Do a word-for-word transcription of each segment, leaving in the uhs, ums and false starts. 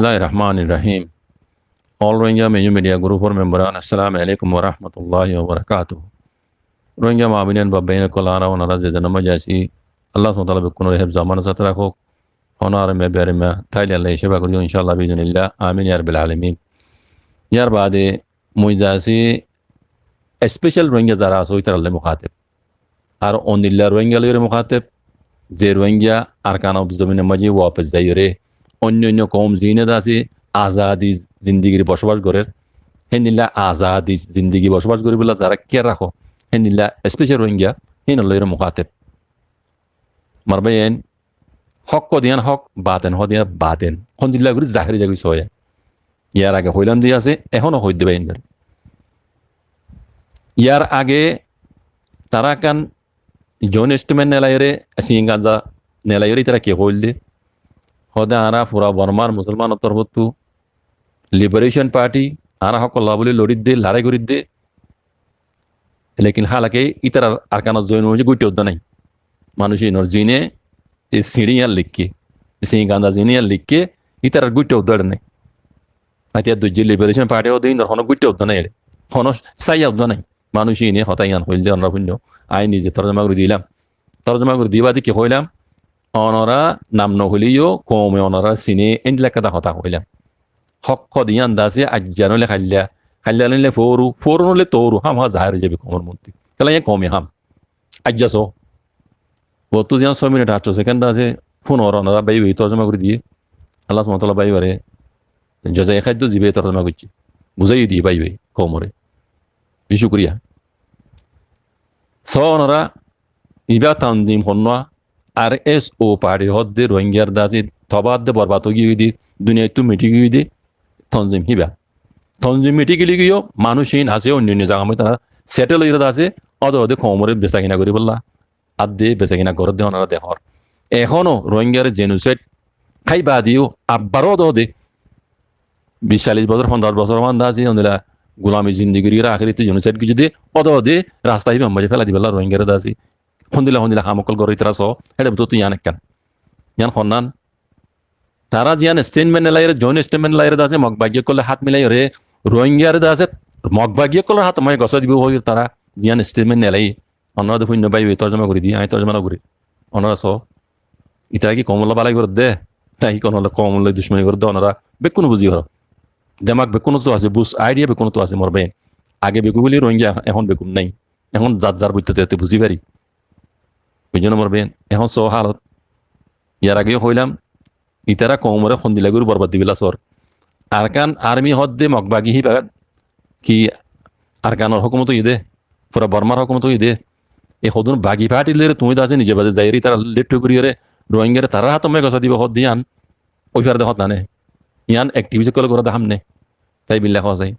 Bismillahir Rahmanir Rahim. All Rohingya Media Group or member an, Assalamu alaikum wa rahmatullahi wa barakatuh. Rohingya maa boin, baf bái ókkol, añára onora ze zenor maze así, Allah subhanahu wa taala bekkúnore hefzo amanot sate rakók. Onora me bere me táile Allah ice ba gorí, inshallah, biiznillah. Amin ya rabbil alamin. Yar baade mui zasí special Rohingya zara asó, ítarar loi mukhateb. Ar ondilla Rohingya loiyóre mukhateb, ze Rohingya Arkanor zominor maze wafes zaiyóre, oinno oinno koum ziíne zasí azadi zindigir bosobas gorer, héndilla azadi zindigi bosobas goríbolla zara kiyar rakó, héndilla special Rohingya, híinor loiyóre mukhateb. Mor bái ókkol, hók hoó de yián hók, baten hoó de yián baten. Hondilla gorí zahir ói zagói sóiya. Yar age hoilam de asé, ehóno hoóidde bái ókkol. Yar age tará ekkán joint statement nelaiyóre, siñi ganza nelaiyóre ítara ki hoóilde? Hoó de añára fura Bormar musolmanor torfóttu Liberation Party, añára hókolla bóli loridde, larái goridde. Lekin hálake ítarar Arkanor zominor maze guitta uddá nái. Manúic inor ziíne e siñçí yián likké, e siñi ganza ziíne yián likké, ítarar guitta uddá eçé nái. Atiya dujje Liberation Party hoó de inor hono guitta uddá nái eçé. Hono sáiya uddá nái. Manúic ine hotá yián hoilde onora fúinno. Añí nize torjoma gorí dilam. Torjoma gorí di baade ki hoilam? Onora nam no hoileyo koume onorar sine, endilla ekkán hotá hoilam. Hók hoó de yián de asé, aijja noóile kailla, kailla noóile foóru, foóru noóile toóru, ham ham zahir ói zaibo koumor muúntu. Kiyólla yián koumi ham. Aijja só. Bóut ziyán só minit añctó sekend asé, fúnor onora bái bái torjoma gorí diyé. Allah subhanahu wa taala bái báire jozai khair dók, zibá torjoma goijjé. Buzái diyé bái bái koumore. Beci cúkuriya. Só onora ibá tonzim honnúa, R S O party hoó de Rohingyar de asé tobah de borbad ói giyé de, duniyaittú miti giyé de tonzim híba. Tonzim miti gilé giyó manúic in asé oinno oinno zaga maze tará settle óiyore de asé, óde óde koumore besakina goríbolla. Adde besakina gorédde onora dehór. Ehóno Rohingyare genocide hái baade yó abbar óde óde bic callic bosór, fonzac bosór maan de asé, ondilla gulami zindigi gorí ahérottú genocide goijjé de, óde óde rasta híbar maze félai dibolla Rohingyare de asé. Hondilla hondilla ham ókkol goré ítara só, héçe bútottu yián ekkán. Yián honnán? Tará ziyán statement nelaiyóre, joint statement nelaiyóre de asé, Mog bagi ókkol loi hát milaiyóre, Rohingyare de asé, Mog bagi ókkolor hátor maze gosái dibo hoiyóre tará ziyán statement nelaiyé. Onora de fúinno bái bái torjoma gorí diyé, añí torjoma no gorí. Onora só, ítara ki koumolla bálai gorédde, naki koumolla, koumor loi ducmoni gorédde, onora bekkúne buzí faró. Demak bekkúnottu asé, buz idea bekkúnottu asé, mor bái. Age bekkún buli Rohingya, ehón bekkún nái. Ehón zar zar boitte te buzí fari. Buijjó né mor bái? Ehón só hálot. Yar age yó hoilam, ítara koumore hondilla gorí borbad dibolla sór. Arkan Army hoó de Mog bagi híba ki Arkanor hókumot óiye de, fura Bormar hókumot óiye de. E hodún bagi party loiyóre tuñí de asé nize baze zaiyóre ítara left goríyore Rohingyare tarár hátor maze gosái diba hoó de yián ói fare de hotá né? Yián activist ókkole goré de ham né? Sai billa hoó sai.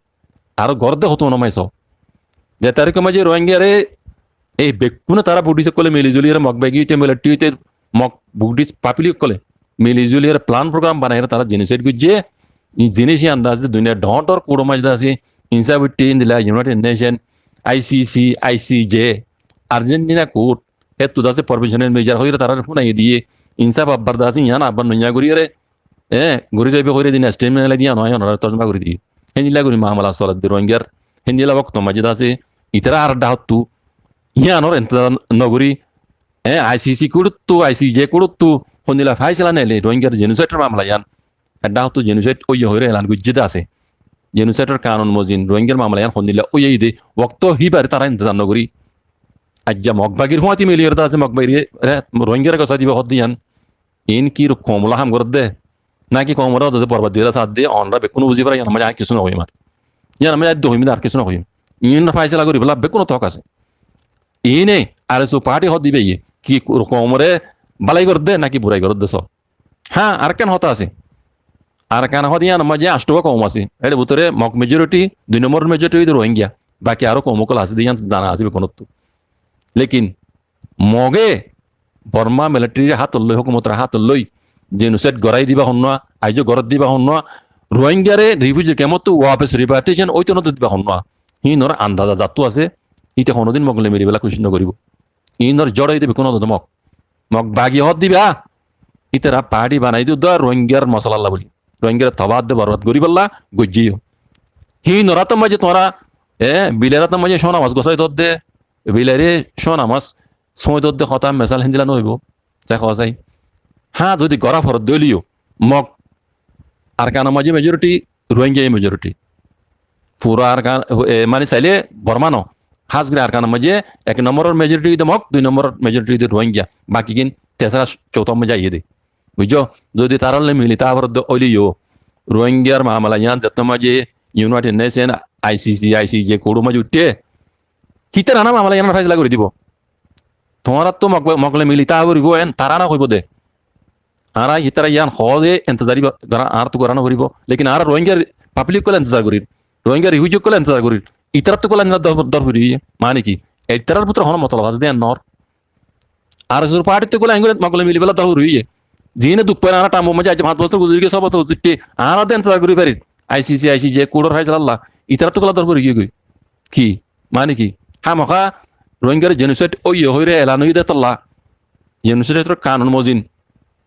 Aró gorédde hotó no maisó. Ze tarikor maze Rohingyare ei bekkúne tará Buddhist ókkole mili zuliyóre Mog bagi óite, military óite, Mog Buddhist public ókkole mili zuliyóre plan program banaiyóre tará genocide goijjé. Ei zinis yián de asé duniyar dhoóñr dhoóñr court or maze de asé, insaf uiththé endilla United Nation, I C C, I C J, Argentina court, héttu de asé provisional measure hoiyóre tarare fúnai diyé, insaf abbar de asé yián abbar noiya goríyore, e, gorí zaibo hoiyóre din statement nilai diya no, yián onora torjoma gorí diyé. Héndilla gorí mamela soler de Rohingyar, héndilla wokto maze de asé, ítara ar dhahottu, yiánor intezar no gorí, e, I C C court ottu, I C J court ottu, hondilla faisala nele Rohingyar genocide or mamela yián, ar dhahottu genocide óiye hoiyóre elan goijjé de asé. Genocide or kanun mozin Rohingyar mamela yián hondilla óiye de, wokto híbare tará intezar no gorí. Aijja Mog bagir fúañti miliyóre de asé, Mog bagir, e, Rohingyare gosái diba hoó de yián. Iín ki koumor lá ham gorédde? Naki koumore óde óde borbad dibolla saádde, onora bekkúne buzí faró, yiánor maze añí kessú no hoiyum ar. Yiánor maze añí de hoiyum de ar kessú no hoiyum. Iín faisala goríbolla bekkúnor hók asé. Iíne R S O party hoó de ibá ye ki koumore bálai gorédde naki burai gorédde só. Há, arekkán hotá asé. Arakan hoó de yiánor maze añctó koum asé. Ér bútore Mog majority, dui nombor majority óilde Rohingya. Baki aró koum ókkol asé de yián zana asé bekkúnottu. Lekin Moge Borma militaryr hátor loi, hókumotor hátor loi, genocide gorái diba honnúa, aijó gorót diba honnúa, Rohingyare refugee camp ottu wafes repatriation óito no diba honnúa. Híinor andaza zattú asé, íte honodin Mog loi melibolla kucíc no goríbo. Híinor zor óilde bekkún óde Mog. Mog bagi hoó de ibá, ítara party banai diyé de Rohingyar mosolalla buli. Rohingyare tobah de borbad goríbolla goijjé yó. Híinor áttor maze tuáñra, e, bilair áttor maze cóna mas gosái dódde, bilaire cóna mas sói dódde hotá mesal héndilla no óibo. Sai hoó sai. Há, zodi gorá foredde óile yó, Mog Arkanor maze majority, Rohingya majority. Fura Arkan, e, mani saile Borma no. Hás gorí Arkanor maze ek nomboror majority óiye de Mog, dui nomboror majority óiye de Rohingya. Baki gín tesara, coutar maze aiyé de. Buijjó? Zodi tarár loi mili táa foredde óile yó, Rohingyar mamala yián zettót maze United Nation, I C C, I C J court or maze uiththé, hítara na mamala yián faisala gorí dibo. Tuáñrattú Mog, Mog loi mili táa foribó, en tará no hoibó de. Añára hítara yián hoó de entezar iba gorá, añárattú gorá no foribó. Lekin añára Rohingya public ókkol entezar gorír. Rohingya refugee ókkol entezar gorír. Ítarattú gola nila dor, dor fori óiye. Mani ki? Ítarar bútore honó motolob asé de en noór. Ar S S party ttú gola engori Mog loi mili bela dor fori óiye. Ziíne duk fair añára term or maze aijja fañs bosór guzori giyé, só bosór guzori giyé. Añára de entezar gorí farir. I C C, I C J court or faisalalla. Ítarattú gola dor fori giyé goi. Ki? Mani ki? Hámaká Rohingyar genocide óiye hoiré elan óiye de tolla. Genocide or kanun mozin.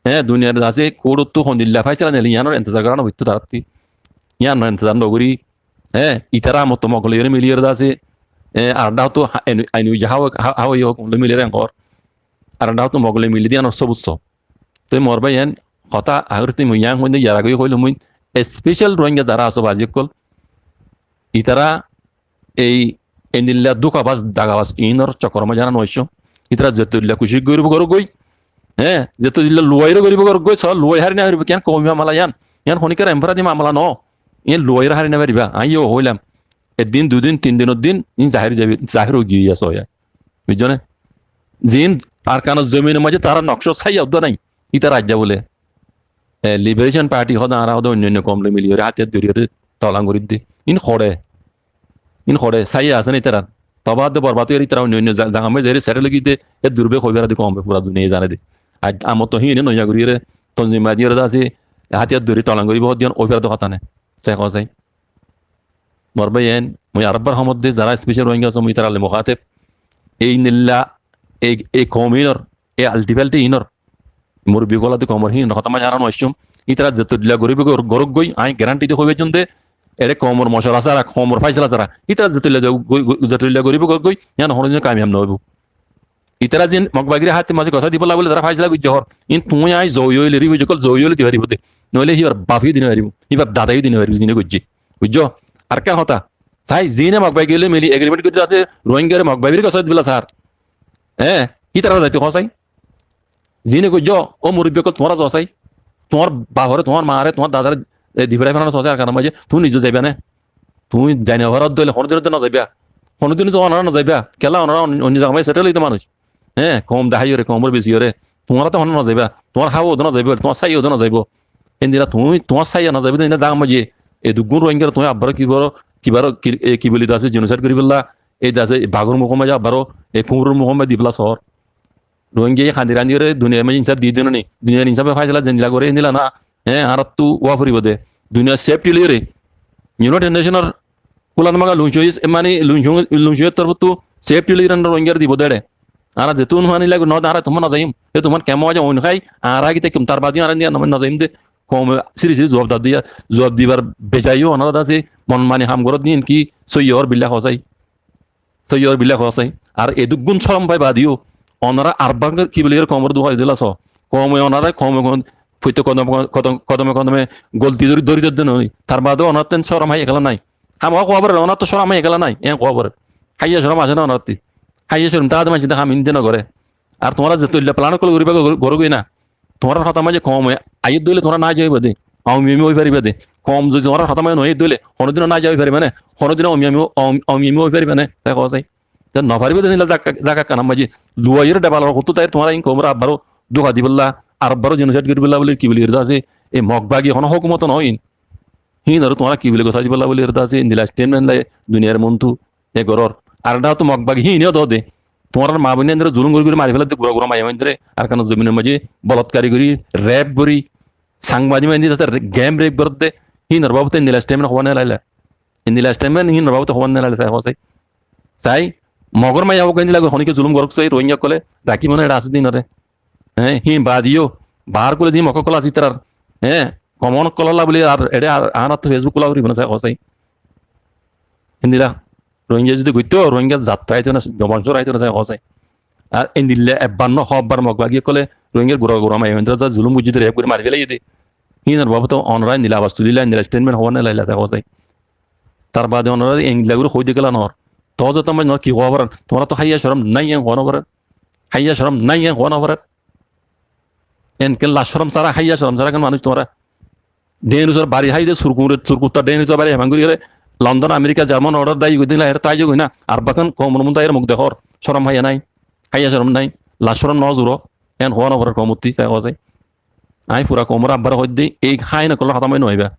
Hé, duniyar dase court ottú hondilla faisala nile yiánor entezar gorá no foittó tarattú. Yiánor entezar no gorí. Hé, ítara amottu Mog loi miliyóre dase. Hé, ar dháwattu ha-, enu, enu ija háwa, há-, háwa yó hokum loi miliyóre engor. Ar dháwattu Mog loi mili de yiánor sobut só. Toi mor bái en hotá ahór tui mui yián hoinde yar age hoilum mui special Rohingya zara asó bazi ókkol. Ítara ei endilla dúkabas, dagabas, iínor cokkor or maze añára no aiccó. Ítara zettolla kucíc goríbo gorók goi, hé, zettolla luwairé goríbo gorók goi, só luwai hári no faribó, kiyán koumi mamala yián, yián honíkkar emporadi mamala no, yián luwairé hári no faribá. Añí yó hoilam, ek din, dui din, tin dinor din, iín zahir zahir ói giyé só. Buijjó né? Ziín Arkanor zominor maze tará nokcá sáiya uddá nái, ítara aijja bóle, e, Liberation Party hoó de, añára hoó de, oinno oinno koum loi miliyóre hátiyar dóriyóre tolan gorí de. Iín hoçé, iín hoçé, sáiya asé né ítarar? Tobah de borbad óiyore ítara oinno oinno za-, zaga maze zaiyóre settle ói giyé de, e durbe hoi berade koum fura duniyai zane de. Aij amottu híine noiya goríyore tonzim bañdíyore de asé, hátiyar dóri tolan goríbo hoó de yián ói berade hotá né. Sai hoó sai. Mor bái en, mui arekbar hoómde zara special Rohingya asó, mui ítarar loi mukateb. Ei nilla, ei, ei koum iínor, ei alti falti iínor murubbi ókkol de koumor híinor hotá maze añára no aiccúm. Ítara zettolla goríbo gor-, gorók goi, añí guarantee di hoi faijjum de, ere koumor mocuwara sára, koumor faisala sára, ítara zettolla go-, go-, zettolla goríbo gorók goi, yián honódin kamiyab no óibo. Ítara ziín Mog bagire hátir maze gosái dibolla bóli tará faisala goijjé hoór, iín tuñí añí zoi óile, refugee ókkol zoi óile di faribó de. Noóile híbar bafe yó di no faribó, híbar dadaye yó di no faribó, ziíne goijjé. Buijjó? Arekka hotá, sai ziíne Mog bagi loi mili agreement gorí de asé, Rohingyare Mog bagire gosái dibolla sar. Hé, hítara zaito hoó sai. Ziíne goijjó, ó murubbi ókkol, tuáñra zo sai. Tuáñr bafore, tuáñr maare, tuáñr dadare, e, di ferai félano sai Arkanor maze, tuñí nize zaiba né? Tuñí zai no faro de óile honódin to no zaiba. Honódin to onora no zaiba. Kiyólla onora on-, oinno zaga maze settle óito manúic. Hé, koum daháiyore, koumor besiyore. Tuáñra to honó no zaiba. Tuáñr háwa uddá no zaibo, tuáñr sáiya uddá no zaibo. Endilla tuñí, tuáñr sáiya no zaibo de endilla zaga maze, e duggún Rohingyare tuñí abbaro kibaro, kibaro ki, e, ki bóli de asé, genocide goríbolla, e de asé, bagor mukór maze abbaro, e, kuñuror mukór maze dibolla sór. Rohingya ye kandí randíyore duniyar maze insaf di diyé né? Duniyar insafe faisala zendilla goré endilla na. Hé, añárattu wá foribó de. Duniyar safety loiyore. United Nationor kulan maga luncuis, e, mani luncu-, luncuir torfottu safety loiyore Rohingyare dibo de ere. Añára zetún mani lage no de añára tuáñr no zaiyum. E tuáñr kemor maze oin hái, añára agi tákiyum, tar bade añára endilla no, no zaiyum de. Koume siri siri zuwab da diya, zuwab dibar bejai yó onára de asé, mon mani ham goró de, iín ki sóiyi hoór billa hoó sai. Sóiyi hoór billa hoó sai. Ar eduggún córom fai bade yó, onára arekbar ki bóli koumore dúka dila só. Koume onára, koume, koume, foitte kodome, kodome, kodome, kodome golti dóri, dóri dóri dóri. Tar bade onárattú córom hái ekela nái. Ham hoó hoó fare, onárattú córom hái ekela nái. Eén hoó fare. Háiya córom asé né onárattú? Háiya córom táa de maincé de ham inde no goré. Ar tuáñra ze toilla plan ókkol goríba gor-, gorógoi na. Tuáñrar hotá maze koum aiyé de óile tuáñra naija óiba de. Aum yami ói fariba de. Koum zodi tuáñrar hotá maze no aiyé de óile, honódin naija ói fariba né? Honódin aum yami, aum, aum yami ói fariba né? Sai hoó sai. Te no fariba de nila zaga, zaga ekkán maze. Luwaiyore debal or hottú tair tuáñra in koumore abbaro dúka dibolla, abbaro genocide goríbolla bóli ki bóli erde asé. E Mog bagi honó hókumot no in. Híinore tuáñra ki bóli gosái dibolla bóli erde asé. Endilla statement loi duniyar muntu e gorór. Ar dháwattu Mog bagi híine yó dóde. Tuáñrar maa boin endilla zulum gorí gorí mari félaidde gura gura maiya boindore. Arkanor zominor maze bolotkari gorí, rape gorí, sangbadik boindi zate re-, gang rape goródde. Híinor babute endilla statement hobá no laila. Endilla statement híinor babute hobá no laila sai hoó sai. Sai, Mogor maiya bóin endilla gorí honíkka zulum gorók sai, Rohingya ókkole, rakí mone era asé de inore. Hé, híin bade yó, baár kule ziín Mog ókkol asé ítarar, hé, Komon ókkolólla buli ar eçé ar, añárattú Facebook kúla foribó né sai hoó sai. Endilla Rohingya zodi goittó, Rohingya zat aitó né, boncór aitó né sai hoó sai. Ar endilla ebbar no, hoó ebbar Mog bagi ókkolé Rohingyar gura gura maiyafuainore zulum goijjé dé, rep gorí mari félaiye dé. Híinor babute onorá endilla abas tulíla, endilla statement hoó né laila sai hoó sai. Tar bade onorá endilla gorí hoói dekíla noór. Toóu zotó manúic noór ki hoó farer? Tuáñrattú háiya corom nái, en hoó no farer. Háiya corom nái, en hoó no farer. En ken laj corom sára, háiya corom sára ken manúic tuáñra? Dhénusor bari hái de, surkure-, surkutta dhénusor bari hái mangori gere, London, Amerika, Jarman, order dai goi dila, ere tai goi na, ar bakan koumor muntá ere muk dehór, corom háiya nái, háiya corom nái, laj corom no zuro, en hoó no farer koumottí, sai hoó sai. Añí fura koumor abbare hoóidde, ei háin ókkolor hotá maze no aiba.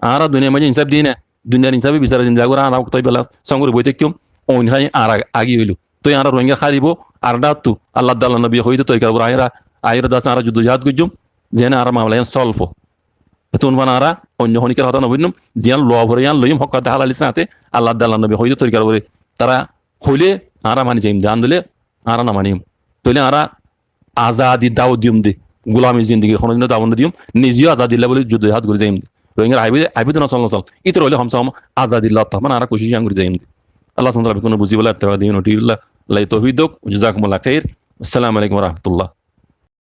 Añára duniyar maze insaf di na, duniyar insafe bisar zindagi gora, añára októi bela songori boi táikkum, oin hái añára agi óilu. Toi añára Rohingyar háribou, ar dáttu, Allar dallar nobiye hoiyé dé torikar uore añára, añára das añára juddo jihad goijjum, zene añára mamela iyan solve ó. Etún fán añára oinno honikar hotá no funnum, ziyan luwa fore iyan loiyum, hók adá halali sáñte, Allar dallar nobiye hoiyé dé torikar uore. Tará hoile añára mani zaiyum, de, an dile añára no maniyum. Toile añára azadi dawot diyum de, gulami zindigir honodino dawot no diyum, nize yó azadilla buli juddo jihad gori zaiyum de. Rohingyar aibe, aibe de nosol nosol. Itar óile homse hom azadilla otto, mane añára kucic iyan gori zaiyum de. Allah subhanahu wa taala bekkúnore buzibálla, ettefak diyum, thík ólla, Allah toufik douk, jazakumullah khair. Assalamu alaikum wa rahmatullah.